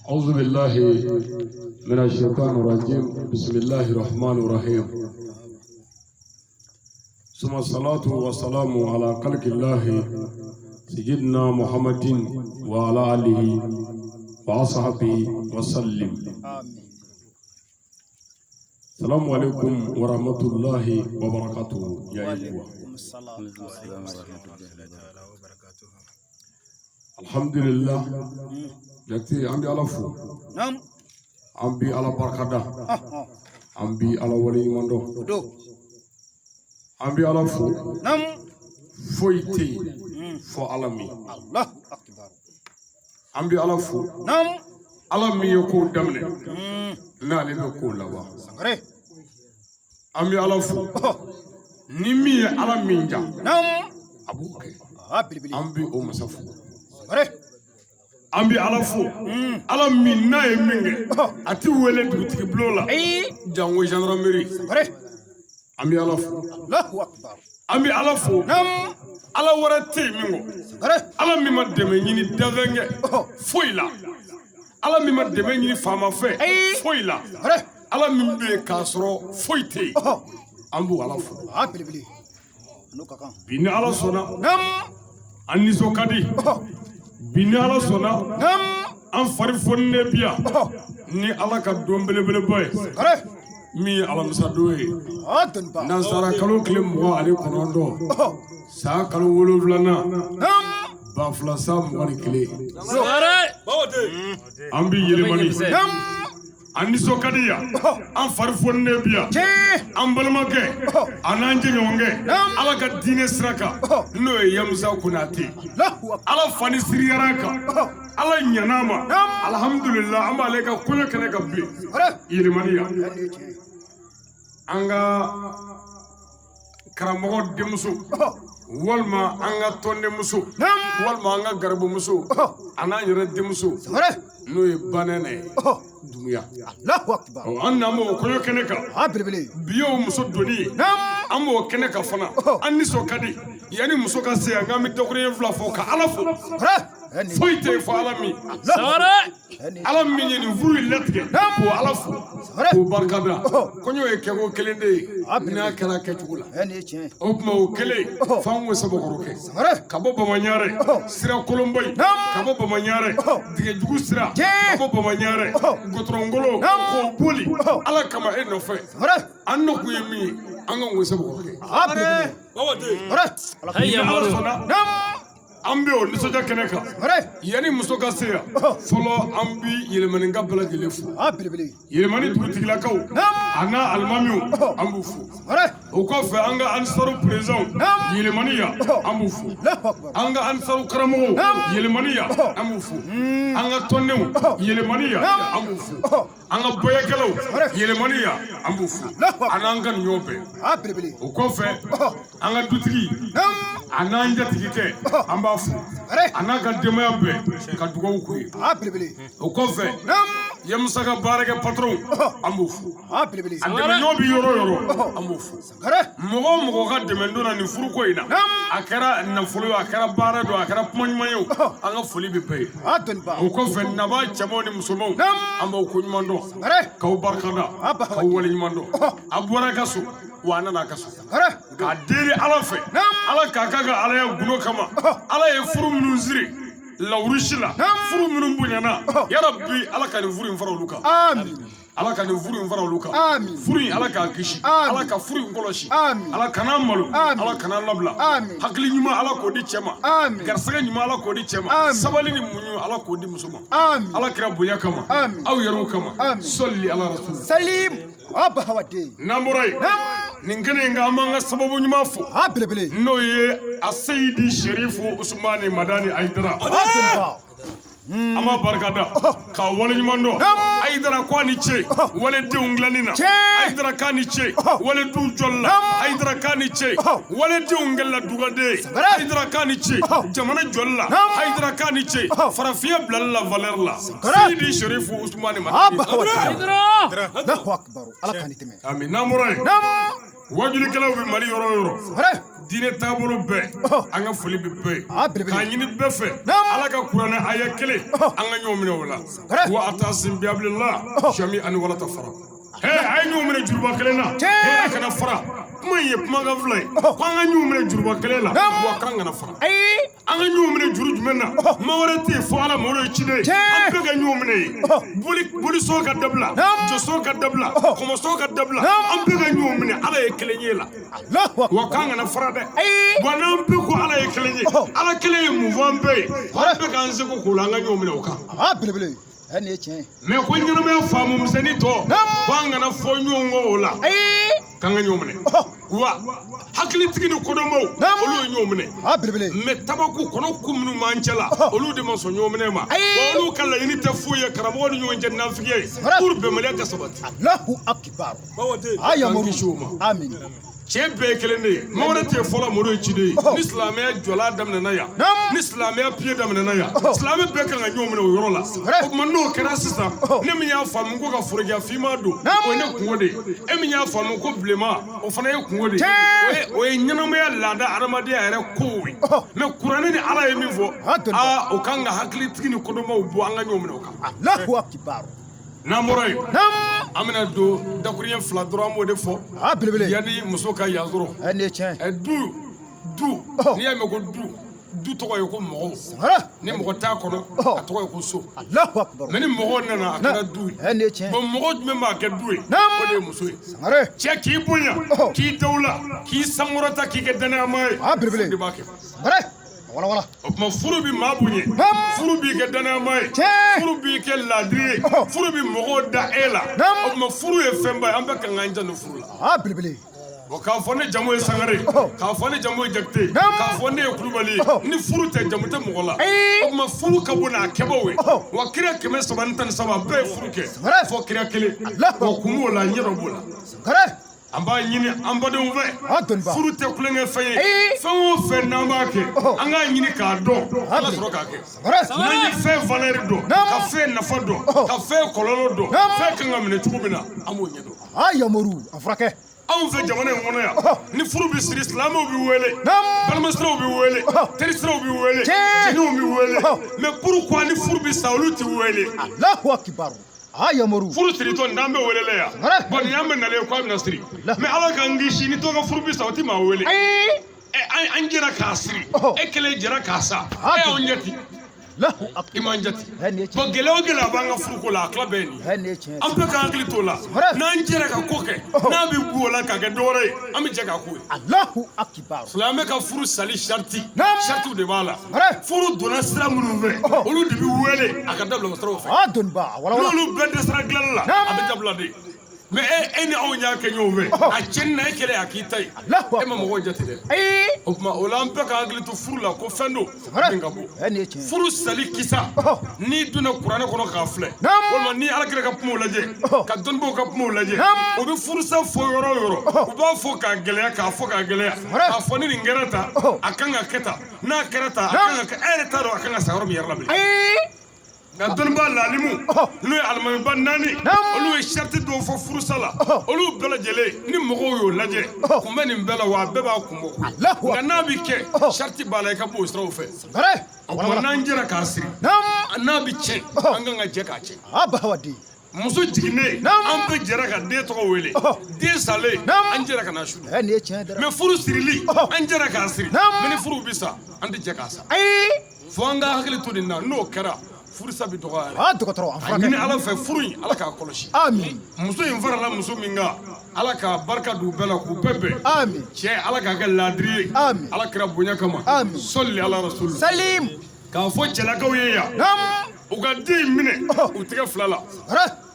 أعوذ بالله من الشيطان الرجيم. بسم الله الرحمن الرحيم. ثم الصلاة والسلام على خلق الله سيدنا محمد وعلى آله وأصحابه وسلم. السلام عليكم ورحمة الله وبركاته يا إخوة. الحمد لله. Jate, an bɛ Ala fo, an bɛ Ala barikada, an bɛ Ala waleɲuman dɔn, an bɛ Ala fo. Foyi tɛ yen fɔ Ala min. An bɛ Ala fo, Ala min ye kow daminɛ, n'ale bɛ kow laban. An bɛ Ala fo, ni min ye Ala min ja, a b'o kɛ. An bɛ o masa fo. An bɛ Ala fo, Ala min n'a ye min kɛ, a ti wele dugutigi bulon la, janko gendarmerie. An bɛ Ala fo, an bɛ Ala fo. Ala wɛrɛ tɛ yen min kɔ, Ala min ma dɛmɛ ɲini dafɛn kɛ foyi la, Ala min ma dɛmɛ ɲini faama fɛ foyi la, Ala min bɛ yen k'a sɔrɔ foyi tɛ yen, an b'o Ala fo. Bi ni Ala sɔnna, an nisɔn ka di. Bi ni Ala sɔnna, an fari foninen bi yan ni Ala ka don belebeleba ye, min ye alamisadon ye, nansara kalo tile 29, san kalo 7nan, 2021. An bi Yélimané, an nisɔn ka di yan, an fari foninen bi yan. An balimakɛ a n'an jɛɲɔgɔnkɛ Ala ka diinɛ sira kan, n'o ye Yamusa Konate, Ala fani siriyara kan, Ala ɲan'a ma, alhamdulillah. An b'ale ka kɔɲɔ kɛnɛ kan bi Yélimané yan. An ka karamɔgɔ denmuso, walima an ka tɔndenmuso, walima an ka garibumuso, a n'an yɛrɛ denmuso, n'o ye Banɛnɛ ye Dumuya. An n'an b'o kɔɲɔ kɛnɛ kan bi, y'o muso donni ye, an b'o kɛnɛ kan fana. An nisɔn ka di. Yanni muso ka se yan, k'an bɛ dakuruɲɛ fila fɔ ka Ala fo. Foyi tɛ yen fɔ Ala min, Ala min ye nin furu in latigɛ, k'o Ala fo, k'o barikada. Kɔɲɔ ye kɛko kelen de ye n'a kɛra kɛcogo la. O tuma o kelen f'an k'o sabakɔrɔ kɛ ka bɔ Bamaɲarɛ sira kolonba in, ka bɔ Bamaɲarɛ dingɛjugu sira, ka bɔ Bamaɲarɛ gɔtɔrɔngolo, k'o boli Ala kama e nɔfɛ. An n'o kun ye min ye, an ka k'o sabakɔrɔ kɛ. Ni Ala sɔnna, an bɛ o nisɔndiya kɛnɛ kan. Yanni muso ka se yan fɔlɔ, an bi Yélimanéka bɛɛ lajɛlen fo. Yélimané dugutigilakaw a n'a alimamiw, an b'u fo. O kɔfɛ, an ka ansaru président Yélimané yan, an b'u fo. An ka ansaru karamɔgɔw Yélimané yan, an b'u fo. An ka tɔndenw Yélimané yan, an b'u fo. An ka bɔyakɛlaw Yélimané yan, an b'u fo, a n'an ka ɲɔgɔn bɛɛ. O kɔfɛ, an ka dutigi a n'an jatigikɛ, an b'a fo, a n'a ka denbaya bɛɛ, ka dugawu k'u ye. O kɔfɛ, Yamusa ka baarakɛ patron, an b'u fo. A dɛmɛɲɔgɔn bɛ yɔrɔ o yɔrɔ, an b'u fo. Mɔgɔ o mɔgɔ ka dɛmɛ donna nin furuko in na, a kɛra nafolo ye, a kɛra baara don, a kɛra kuma ɲuman ye o, an ka foli bɛ bɛɛ ye. O kɔfɛ, naba cɛmanw ni musomanw, an b'aw ko ɲuman dɔn, k'aw barikada, k'aw wale ɲuman dɔn. A bɔra a ka so wa, a nana a ka so k'a deli Ala fɛ, Ala k'a k'a ka Alaya gundo kama. Ala ye furu minnu siri lawurusi la, furu minnu bonyana, yarabi, Ala ka nin furu in fara olu kan. Ala ka nin furu in fara olu kan. Furu in, Ala k'a kisi. Ala ka furu in kɔlɔsi. Ala kana malo, Ala kana labila. Hakili ɲuman, Ala k'o di cɛ ma. Garisɛgɛ ɲuman, Ala k'o di cɛ ma. Sabali ni muɲu, Ala k'o di muso ma. Ala kira bonya kama, aw yɛrɛw kama, sɔli ala rasul. Salim Abahawaden. N'an bɔra yen, nin kɛnɛ in kan, an b'an ka sababu ɲuman fo, Belebele. n'o ye a Seyidi Sherifu Usumani Madani Ayidara. An b'a barika da k'a waleɲuman dɔn. A Hayidara ko a ni ce waledenw dilanni na. Hayidara k'a ni ce waledenw jɔli la. Hayidara k'a ni ce waledenw kɛlila dugaden ye. Hayidara k'a ni ce jamana jɔli la. Hayidara k'a ni ce farafinya bilali la valeur la. Sidi Sherifu Usumani Madani. Allahu akbar, Ala k'an ni tɛmɛ. Amin. N'an bɔra yen, wajulikɛlaw bɛ Mali yɔrɔ o yɔrɔ, diinɛ taabolo bɛɛ, an ka foli bɛ bɛɛ ye, k'a ɲini bɛɛ fɛ, Ala ka kuranɛ aya kelen, an ka ɲɔgɔn minɛ o la. Wa atasim bihablillah jami'an wala tafara. A ye ɲɔgɔn minɛ juruba kelen na, a kana fara. Kuma in ye kumakan fila ye, ko an ka ɲɔgɔn minɛ juruba kelen la, wa k'an kana fara. An ka ɲɔgɔn minɛ juru jumɛn na? Maa wɛrɛ tɛ yen fo Ala, mɔgɔ ye ciden ye. An bɛɛ ka ɲɔgɔn minɛ ye. Boliso ka dabila, jɔso ka dabila, kɔmɔso ka dabila, an bɛɛ ka ɲɔgɔn minɛ Ala ye kelen ye la. Wa k'an kana fara dɛ. Wa n'an bɛɛ ko Ala ye kelen ye, Ala kelen ye mun fɔ an bɛɛ ye? An bɛɛ k'an seko k'o la, an ka ɲɔgɔn minɛ o kan. Belebele. Nin ye tiɲɛ ye. Mais ko ɲɛnamaya faamu misɛnnin tɔ, ko an kana fɔ ɲɔgɔn kɔ o la, k'an ka ɲɔgɔn minɛ. Wa hakilitigi ni kodɔnbaw, olu ye ɲɔgɔn minɛ. Mais tabaku kɔnɔ ku minnu b'an cɛ la, olu de ma sɔn ɲɔgɔn minɛ ma. Wa olu ka laɲini tɛ foyi ye karamɔgɔ ni ɲɔgɔn cɛ nafigiya ye pour bɛnbaliya ka sabati. Allahu akbar. K'an kisi o ma. Amin. Cɛ bɛɛ ye kelen de ye, maa wɛrɛ tɛ yen fɔlɔ, mori ye ciden ye. Ni silamɛya jɔla daminɛna yan, ni silamɛya pied daminɛna yan, silamɛ bɛɛ kan ka ɲɔgɔn minɛ o yɔrɔ la. O tuma n'o kɛra sisan, ne min y'a faamu ko ka forojɛ finman don, o ye ne kungo de ye. E min y'a faamu ko bilenman, o fana ye kungo de ye. O ye ɲɛnamaya laada adamadenya yɛrɛ kow ye. Mais kuranɛ ni Ala ye min fɔ, aa o kan ka hakilitigi ni kodɔnbaw bɔ, an ka ɲɔgɔn minɛ o kan. Allahu akbar. N'an bɔra yen, an bɛna don dakuruɲɛ fila dɔrɔn, an b'o de fɔ. Belebele. Yanni muso ka yan sɔrɔ. Nin ye tiɲɛ ye. Du du n'i y'a mɛn ko du, du tɔgɔ ye ko mɔgɔw. Ni mɔgɔ t'a kɔnɔ, a tɔgɔ ye ko so. Allahu akbar. Mais ni mɔgɔw nana, a kɛra du ye. Nin ye tiɲɛ ye. Bon, mɔgɔ jumɛn b'a kɛ du ye? O de ye muso ye. Cɛ k'i bonya, k'i dawula, k'i sankɔrɔta, k'i kɛ danayama ye. Belebele. O de b'a kɛ. Wala wala. O tuma furu bɛ maa bonya, furu b'i kɛ danayama ye, furu b'i kɛ laadiri ye, furu bɛ mɔgɔw da e la. O tuma furu ye fɛnba ye, an bɛɛ kan k'an janto furu la. Belebele. Bon, k'a fɔ ne jamu ye Sangare, k'a fɔ ne jamu ye Jakite, k'a fɔ ne ye Kulubali ye, ni furu tɛ, jamu tɛ mɔgɔ la. O tuma furu ka bon n'a kɛbaaw ye. Wa kira 313 bɛɛ ye furu kɛ, fɔ kira kelen. Wa kun b'o la, ɲɛ dɔ b'o la. An b'a ɲini an badenw fɛ, furu tɛ tulonkɛ fɛn ye. Fɛn o fɛn n'an b'a kɛ, an k'a ɲini k'a dɔn, an ka sɔrɔ k'a kɛ. N'an ye fɛn valeur dɔn, ka fɛn nafa dɔn, ka fɛn kɔlɔlɔ dɔn, fɛn kan ka minɛ cogo min na, an b'o ɲɛdɔn. Yamaru, a furakɛ. Anw fɛ jamana in kɔnɔ yan, ni furu bɛ siri, silamɛw bɛ wele, balimasiraw bɛ wele, terisiraw bɛ wele, jɛnɛw bɛ wele. Mais pourquoi ni furu bɛ sa, olu tɛ wele? Allahu akbar. Yamaru. Furu siritɔ n'an bɛ wele yan. Bon, nin y'an bɛ nalen ko a bɛna siri. Mais Ala k'an kisi, ni dɔ ka furu bɛ sa, o tɛ maa wele. An jɛra k'a siri, e kelen jɛra k'a sa, e y'anw jate. I m'an jate. Bon, gɛlɛya o gɛlɛya b'an ka furuko la, a tila bɛɛ ye nin ye. An bɛɛ k'an hakili t'o la. N'an jɛra ka ko kɛ, n'a bɛ bɔ o la k'a kɛ dɔwɛrɛ ye, an bɛ jɛ k'a k'o ye. Allahu akbar. Silamɛ ka furu sali sariti, saritiw de b'a la. Furu donna sira minnu fɛ, olu de bɛ wele a ka dabila o siraw fɛ. N'olu bɛɛ dɛsɛra dilanli la, a bɛ dabila de. Mais e ni anw y'a kɛ ɲɔgɔn fɛ, a cɛnni na, e kɛlen a k'i ta ye, e ma mɔgɔw jate dɛ. O tuma o la, an bɛɛ ka hakili to furu la, ko fɛn don min ka bon. Furu sali kisa, n'i donna kuranɛ kɔnɔ k'a filɛ, walima ni Ala kira ka kumaw lajɛ, ka dɔnnibaw ka kumaw lajɛ, o bɛ furusa fɔ yɔrɔ o yɔrɔ, u b'a fɔ k'a gɛlɛya, k'a fɔ k'a gɛlɛya, k'a fɔ ni nin kɛra tan, a kan ka kɛ tan, n'a kɛra tan, a kan ka kɛ, e yɛrɛ t'a dɔn a kan ka sa yɔrɔ min yɛrɛ la bilen. Nka dɔnnibaa lalimu, n'o ye alimamiba naani, olu ye sariti dɔw fɔ furusa la, olu bɛɛ lajɛlen, ni mɔgɔw y'o lajɛ, kun bɛ nin bɛɛ la, wa a bɛɛ b'a kun bɔ koyi. Nka n'a bɛ kɛ, sariti b'a la, i ka bɔ o siraw fɛ. O tuma n'an jɛra k'a siri, n'a bɛ tiɲɛ, an kan ka jɛ k'a tiɲɛ. Muso jiginnen, an bɛɛ jɛra ka den tɔgɔ wele. Den salen, an jɛra ka na su. Mais furu sirili, an jɛra k'a siri. Mais ni furu bɛ sa, an tɛ jɛ k'a sa. Fo an ka hakili to nin na, n'o kɛra, furusa bɛ dɔgɔya yɛrɛ. Dɔgɔtɔrɔ, a ɲini Ala fɛ, furu in, Ala k'a kɔlɔsi. Amin. Muso in farala muso min kan, Ala k'a barika don u bɛɛ la, k'u bɛɛ bɛn. Amin. Cɛ, Ala k'a kɛ laadiri ye. Amin. Ala kira bonya kama. Amin. Sɔli ala rasul. Salim. K'a fɔ cɛlakaw ye yan, u ka den in minɛ u tɛgɛ fila la.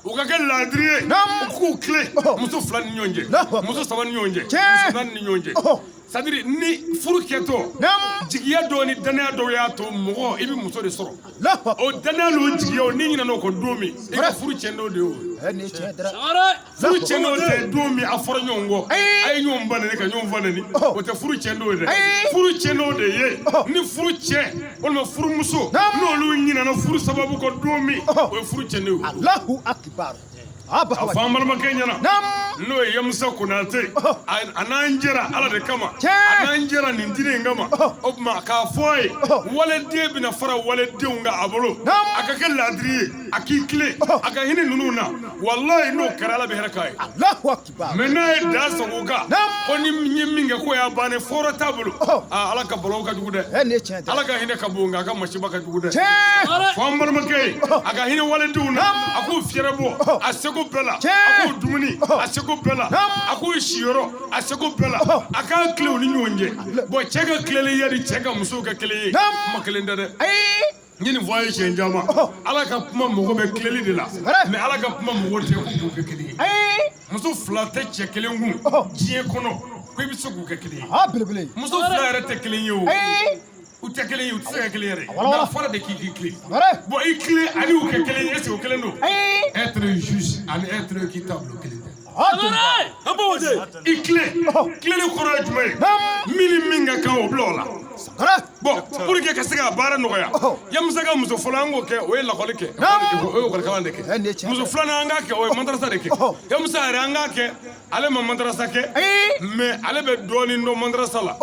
U ka kɛ laadiri ye, u k'u tilen muso fila ni ɲɔgɔn cɛ, muso saba ni ɲɔgɔn cɛ, muso naani ni ɲɔgɔn cɛ. C'est à dire ni furu kɛtɔ, jigiya dɔw ni danaya dɔw y'a to mɔgɔ i bɛ muso de sɔrɔ. O danaya n'o jigiyaw, n'i ɲinɛna o kɔ don min, i ka furu tiɲɛ n'o de ye o. Furu tiɲɛ n'o tɛ don min a fɔra ɲɔgɔn kɔ, a ye ɲɔgɔn ba neni ka ɲɔgɔn fa neni, o tɛ furu tiɲɛ n'o ye dɛ. Furu tiɲɛ n'o de ye ni furu cɛ walima furumuso n'olu ɲinɛna furu sababu kɔ don min, o ye furu tiɲɛ n'o ye. Allahu akbar. A fɔ an balimakɛ ɲɛna, n'o ye Yamusa Konate, a n'an jɛra Ala de kama, a n'an jɛra nin diinɛ in kama. O tuma k'a fɔ a ye, waleden bɛna fara waledenw kan a bolo, a ka kɛ laadiri ye, a k'i tilen, a ka hinɛ ninnu na. Walayi, n'o kɛra, Ala bɛ hɛrɛ k'a ye. Allahu akbar. Mais n'a ye da sago kan ko ni n ye min kɛ k'o y'a bannen, fɔrɔ t'a bolo. Aa, Ala ka balawu ka jugu dɛ. Ala ka hinɛ ka bon, nka a ka masiba ka jugu dɛ. Fɔ an balimakɛ ye, a ka hinɛ waledenw na, a k'u fiyɛrɛ bɔ a seko bɛɛ la, a k'u dumuni a seko bɛɛ la, a k'u siyɔrɔ a seko bɛɛ la, a k'a tilen u ni ɲɔgɔn cɛ. Bon, cɛ ka tilennenya ni cɛ ka musow kɛ kelen ye, kuma kelen tɛ dɛ. N ye nin fɔ a ye siɲɛ caman. Ala ka kuma mago bɛ tileli de la, mais Ala ka kuma mago tɛ k'u kɛ kelen ye. Muso fila tɛ cɛ kelen kun diɲɛ kɔnɔ ko i bɛ se k'u kɛ kelen ye. Muso fila yɛrɛ tɛ kelen ye o. U tɛ kelen ye, u tɛ se ka kelen yɛrɛ. Mais a fɔra de k'i tilen. Bon, i tilen ani u kɛ kelen ye, est-ce que o kelen don? Être juste ani être équitable, o kelen tɛ. I tilen, tilenni kɔrɔ ye jumɛn ye? Min ni min ka kan, o bila o la. Bon, pour que ka se ka baara nɔgɔya, Yamusa ka muso fɔlɔ, an k'o kɛ, o ye lakɔli kɛ, o ye ekɔli de kɛ. Muso filanan, an k'a kɛ, o ye madarasa de kɛ. Yamusa yɛrɛ, an k'a kɛ, ale ma madarasa kɛ, mais ale bɛ dɔɔnin dɔn madarasa la.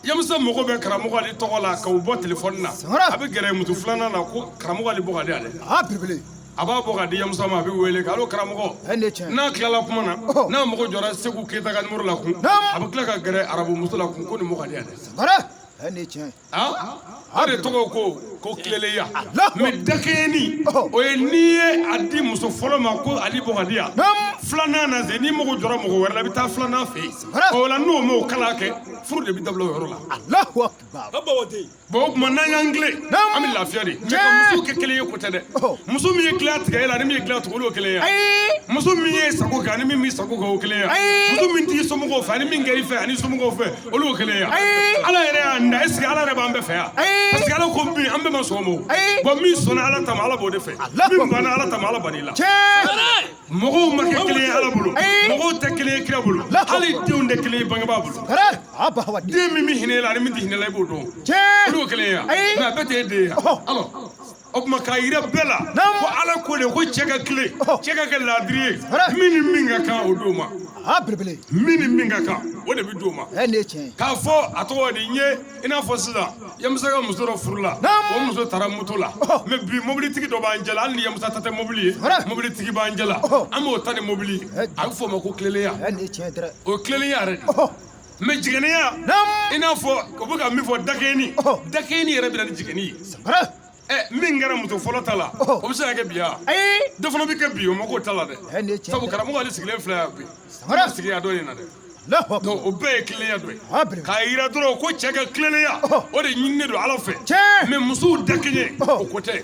Yamusa mago bɛ karamɔgɔ ale tɔgɔ la k'o bɔ telefɔni na, a bɛ gɛrɛ muso filanan na ko karamɔgɔ ale bɔ ka di ale. A b'a bɔ ka di Yamusa ma, a bɛ wele k'alo karamɔgɔ. N'a tilala kuma na, n'a mago jɔra Segu Keyita ka numéro la kun, a bɛ tila ka gɛrɛ arabu muso la kun ko nin mɔgɔ ka di ale. O de tɔgɔ ko tilennenya. Mais dakɛɲɛni, o ye n'i ye a di muso fɔlɔ ma ko ale bɔ ka di yan, filanan na se, n'i mago jɔra mɔgɔ wɛrɛ la, i bɛ taa filanan fɛ yen. O la, n'o m'o kalan kɛ, furu de bɛ dabila o yɔrɔ la. Bon, o tuma n'an y'an tilen, an bɛ lafiya de. Mais ka muso kɛ kelen ye, ko tɛ dɛ. Muso min ye tila tigɛ e la ani min ye tila tigɛ, olu ye kelen ye. Muso min ye sago kɛ ani min m'i sago kɛ, o kelen ye. Muso min t'i somɔgɔw fɛ ani min kɛ i fɛ ani somɔgɔw fɛ, olu ye kelen ye. Ala yɛrɛ y'an da, est ce que Ala yɛrɛ b'an bɛɛ fɛ yan? Parce que Ala ko min, an bɛɛ ma sɔn o ma o. Bon, min sɔnna Ala ta ma, Ala b'o de fɛ. Min banna Ala ta ma, Ala bann'i la. Mɔgɔw ma kɛ kelen ye Ala bolo, mɔgɔw tɛ kelen ye kira bolo, hali denw tɛ kelen ye bangebaa bolo. Den min bɛ hinɛ la ani min tɛ hinɛ la, i b'o dɔn. Olu ye kelen ye yan, mais a bɛɛ tɛ e den ye. Alors, o tuma k'a yira bɛɛ la ko Ala ko de ko cɛ ka tilen, cɛ ka kɛ laadiri ye, min ni min ka kan, o d'o ma. Min ni min ka kan, o de bɛ d'o ma. K'a fɔ a tɔgɔ di n ye, i n'a fɔ sisan Yamusa ka muso dɔ furu la, o muso taara moto la. Mais bi mobilitigi dɔ b'an cɛla, hali ni Yamusa ta tɛ mobili ye, mobilitigi b'an cɛla, an b'o ta ni mobili ye. A bɛ fɔ o ma ko tilennenya. O ye tilennenya yɛrɛ de. Mais jiginniya, i n'a fɔ o bɛ ka min fɔ, dakɛɲɛni, dakɛɲɛni yɛrɛ bɛ na ni jiginni ye. Min kɛra muso fɔlɔ ta la, o bɛ se ka kɛ bi wa? Dɔ fana bɛ kɛ bi, o ma k'o ta la dɛ. Sabu karamɔgɔ ale sigilen filɛ yan bi, sigi yan dɔ in na dɛ. Donc o bɛɛ ye tilennenya dɔ ye. K'a yira dɔrɔn ko cɛ ka tilennenya, o de ɲininen don Ala fɛ. Mais musow dakɛɲɛ, o ko tɛ.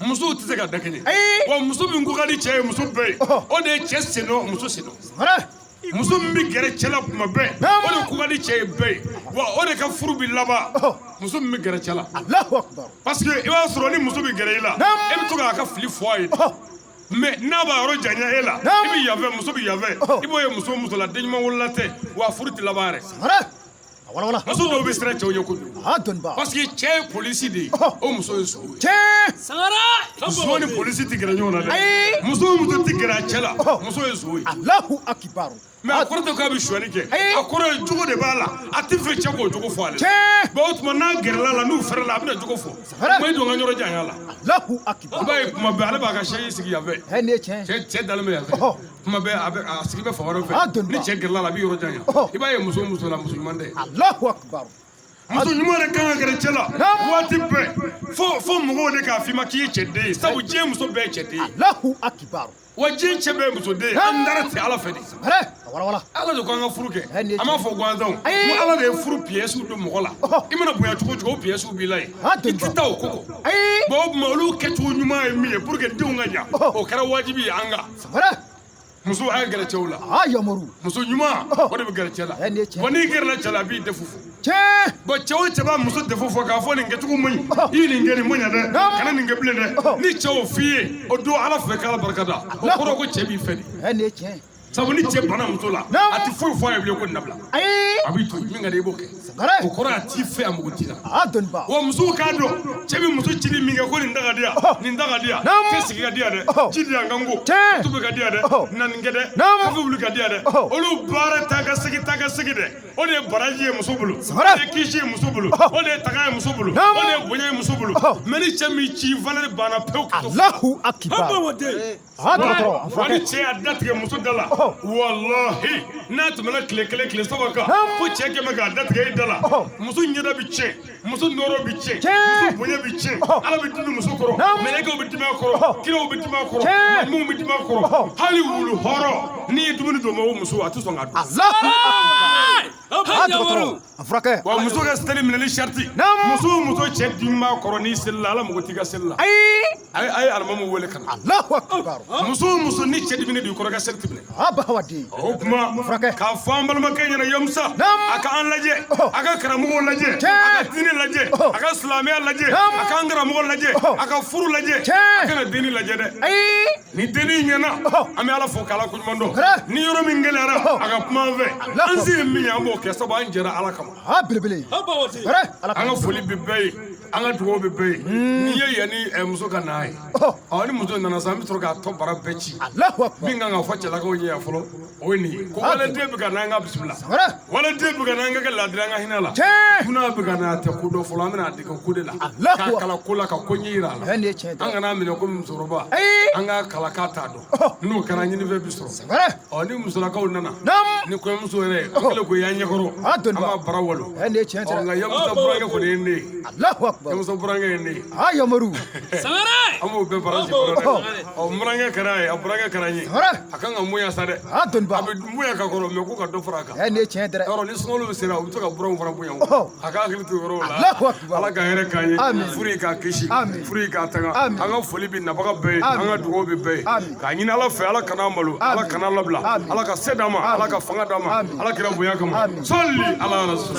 Musow tɛ se ka dakɛɲɛ. Wa muso min ko ka di cɛ ye, muso bɛɛ ye, o de ye cɛ sen dɔ, muso sen dɔ. Muso min bɛ gɛrɛ cɛ la tuma bɛɛ, o de ko ka di cɛ ye bɛɛ ye. Wa o de ka furu bɛ laban, muso min bɛ gɛrɛ cɛ la. Parce que i b'a sɔrɔ ni muso bɛ gɛrɛ i la, e bɛ to k'a ka fili fɔ a ye. Mais n'a b'a yɔrɔ janya e la, i bɛ yan fɛ, muso bɛ yan fɛ, i b'o ye muso muso la, den ɲuman wolola tɛ, wa furu tɛ laban yɛrɛ. Muso dɔw bɛ siran cɛw ɲɛ kojugu. Parce que cɛ ye polisi de ye, o muso ye son ye. Son ni polisi tɛ gɛrɛ ɲɔgɔn na dɛ. Muso o muso tɛ gɛrɛ a cɛ la, muso ye son ye. Mais a kɔrɔ tɛ k'a bɛ sonyali kɛ, a kɔrɔ ye jogo de b'a la, a tɛ fɛ cɛ k'o jogo fɔ ale la. Bon, o tuma n'a gɛrɛla la, n'u fɛrɛla, a bɛna jogo fɔ. Kuma i don ka yɔrɔ janya la. I b'a ye kuma bɛɛ ale b'a ka chaise sigi yan fɛ. Cɛ dalen bɛ yan fɛ. Kuma bɛɛ a bɛ a sigi bɛ fan wɛrɛ fɛ. Ni cɛ gɛrɛla la, a bɛ yɔrɔ janya. I b'a ye muso muso la, muso ɲuman tɛ. Muso ɲuman de kan ka gɛrɛ cɛ la waati bɛɛ, fo mɔgɔw de k'a f'i ma k'i ye cɛden ye, sabu diɲɛ muso bɛɛ ye cɛden ye. Allahu akibaru. Wa diɲɛ cɛ bɛɛ ye musoden ye. An dara ten Ala fɛ de. Ala de ko an ka furu kɛ. An m'a fɔ gansan. Ko Ala de ye furu pièces don mɔgɔ la. I mana bonya cogo o cogo, o pièces b'i la yen. I tɛ taa o ko kɔ. Bon, o tuma olu kɛcogo ɲuman ye min ye pour que denw ka ɲa, o kɛra wajibi ye an kan. Muso a ye gɛrɛ cɛw la. Muso ɲuman o de bɛ gɛrɛ cɛ la. Bon, n'i gɛrɛla cɛ la, a b'i defu fɔ. Bon, cɛ o cɛ b'a muso defu fɔ k'a fɔ nin kɛcogo man ɲi, i ye nin kɛ, nin man ɲa dɛ, kana nin kɛ bilen dɛ. Ni cɛ y'o f'i ye, o don Ala fɛ k'Ala barika da. O kɔrɔ ko cɛ b'i fɛ de. Sabu ni cɛ banna muso la, a tɛ foyi fɔ a ye bilen ko nin dabila. A b'i to yen, min ka di i b'o kɛ. O kɔrɔ a t'i fɛ, a mago t'i la. Wa musow k'a dɔn, cɛ bɛ muso cili min kɛ ko nin da ka di yan, nin da ka di yan, cɛ sigi ka di yan dɛ, ji di yan ka n ko, tobi ka di yan dɛ, na nin kɛ dɛ, kafe wuli ka di yan dɛ. Olu baara taa ka segin, taa ka segin dɛ. O de ye baraji ye muso bolo, o de ye kisi ye muso bolo, o de ye taga ye muso bolo, o de ye bonya ye muso bolo. Mais ni cɛ min ci valeur banna pewu. Allahu akibar. Wa ni cɛ y'a datigɛ muso da la, walahi n'a tɛmɛna tile kelen tile saba kan, fo cɛ kɛmɛ k'a datigɛ i da la, muso ɲɛda bɛ tiɲɛ, muso nɔrɔ bɛ tiɲɛ, muso bonya bɛ tiɲɛ, Ala bɛ dimi muso kɔrɔ, mɛlɛkɛw bɛ dimi a kɔrɔ, kiraw bɛ dimi a kɔrɔ, minnu bɛ dimi a kɔrɔ, hali wulu hɔrɔn n'i ye dumuni d'o ma, o muso a tɛ sɔn k'a dun. Wa muso ka seli minɛli sariti, muso o muso cɛ dimi b'a kɔrɔ n'i selila, Ala mago t'i ka seli la. A ye alimamu wele ka na. Muso o muso ni cɛ diminen b'i kɔrɔ, ka seli tɛ minɛ. O tuma k'a fɔ an balimakɛ ɲɛna Yamusa, a ka an lajɛ, a ka karamɔgɔw lajɛ, a ka diinɛ lajɛ, a ka silamɛya lajɛ, a ka an karamɔgɔ lajɛ, a ka furu lajɛ, a kana denni lajɛ dɛ. Ni denni ɲɛna, an bɛ Ala fo k'Ala koɲuman dɔn. Ni yɔrɔ min gɛlɛyara, a ka kuma an fɛ. An se ye min ye, an b'o kɛ, sabu an jɛra Ala kama. An ka foli bɛ bɛɛ ye, an ka dugawu bɛ bɛɛ ye. N'i ye yanni muso ka na ye, ɔ ni muso nana sa, an bɛ sɔrɔ k'a tɔ bara bɛɛ ci. Min kan ka fɔ cɛlakaw ye yan fɔlɔ, o ye nin ye. Ko waliden bɛ ka n'an ka bisimila, waliden bɛ ka n'an ka kɛ laadiri, an ka hinɛ la. Dunan bɛ ka n'a tɛ ko dɔn fɔlɔ, an bɛna a dege ko de la, k'a kalan ko la, ka ko ɲɛ yira a la. An kana minɛ komi musokɔrɔba, an k'a kalan k'a t'a dɔn. N'o kɛra, ɲinifɛn bi sɔrɔ. Ɔ ni musolakaw nana, ni kɔɲɔmuso yɛrɛ, an kɛlen k'o y'an ɲɛkɔrɔ, an b'a bara walo. Ɔ nka Yamusa burankɛ kɔni ye ne ye. Yamusa burankɛ ye ne ye. An b'o bɛɛ bara ci kɔrɔ dɛ. Ɔ burankɛ kɛra ye, a burankɛ kɛra n ye. A kan ka bonya sa dɛ. A bɛ bonya ka kɔrɔ, mɛ ko ka dɔ fara a kan. Yɔrɔ ni sunkalo bɛ sera, u bɛ to ka buranw fana bonya. A ka hakili to yɔrɔw la. Ala ka hɛrɛ k'an ye. Furu k'a kisi, furu k'a tanga. An ka foli bɛ nabaga bɛɛ ye, an ka dugawu bɛ bɛɛ ye. K'a ɲini Ala fɛ, Ala kana malo, Ala kana labila, Ala ka se d'an ma, Ala ka fanga d'an ma, Ala kira bonya kama. Sali ala rasul.